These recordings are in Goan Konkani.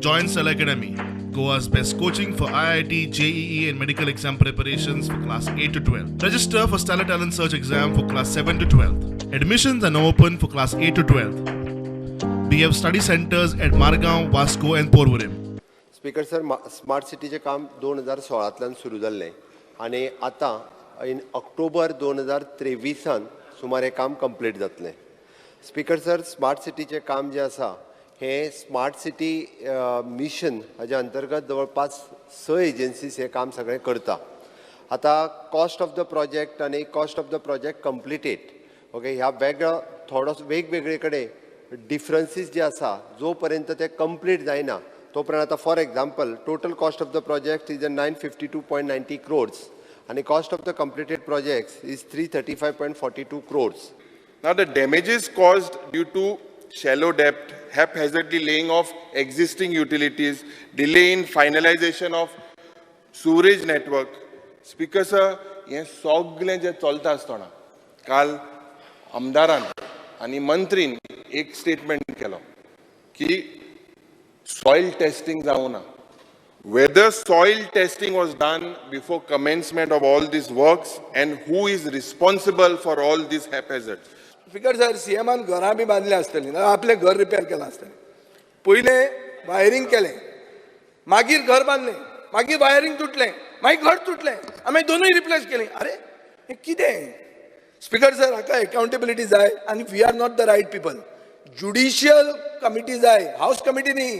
Join Stellar Academy, Goa's best coaching for IIT, JEE, and medical exam preparations for class 8 to 12. Register for Stellar Talent Search exam for class 7 to 12. Admissions are now open for class 8 to 12. We have study centers at Margao, Vasco, and Porvorim. Speaker sir, smart सिटीचें काम 2016तांतल्यान सुरू जाल्लें आनी आतां इन ऑक्टोबर 2023ान सुमार हें काम कंप्लीट जातलें. स्पीकर सर, स्मार्ट सिटीचें काम जें आसा हें स्मार्ट सिटी मिशन हाज्या अंतर्गत जवळपास स एजन्सीज हें काम सगळें करता. आतां कॉस्ट ऑफ the project आनी cost of the project completed, okay, ह्या वेगळो थोडो वेगवेगळे कडेन डिफरन्सीस जे आसा, जो पर्यंत ते कंप्लीट जायना तो पर्यंत, आतां for example, total cost of the project is a 952.90 crores आनी cost of the completed projects is 335.42 crores. Now, the damages caused due to shallow depth, haphazardly laying of existing utilities, delay in finalization of sewerage network. Speaker sir, हें सगळें जें चलता आसतना काल आमदारान आनी मंत्रीन एक स्टेटमेंट केलो की सॉयल टेस्टिंग जावं ना. Whether soil testing was done before commencement of all these works and who is responsible for all these haphazards? Speaker sir, सीएमान घरां बी बांदल्या आसतलीं ना, आपलें घर रिपेर केलां आसतलें. पयलें वायरींग केलें, मागीर घर बांदलें, मागीर वायरींग तुटलें, मागीर घर तुटलें, आमी दोनूय रिप्लेस केलीं. अरे, हें कितें? स्पीकर सर, हाका अकाउंटेबिलिटी जाय आनी we are not the right people. Judicial committee जाय, हावस कमिटी न्ही.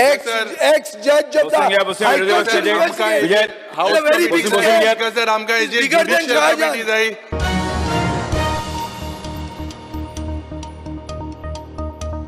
X sir. एक्स जज. बसून घ्या, बसून घ्या, विरोधी पक्षाचे. Vijay, very big. Speaker sir, आमकां हेजेर Bigger than judicial Shahjahan. Committee जाय.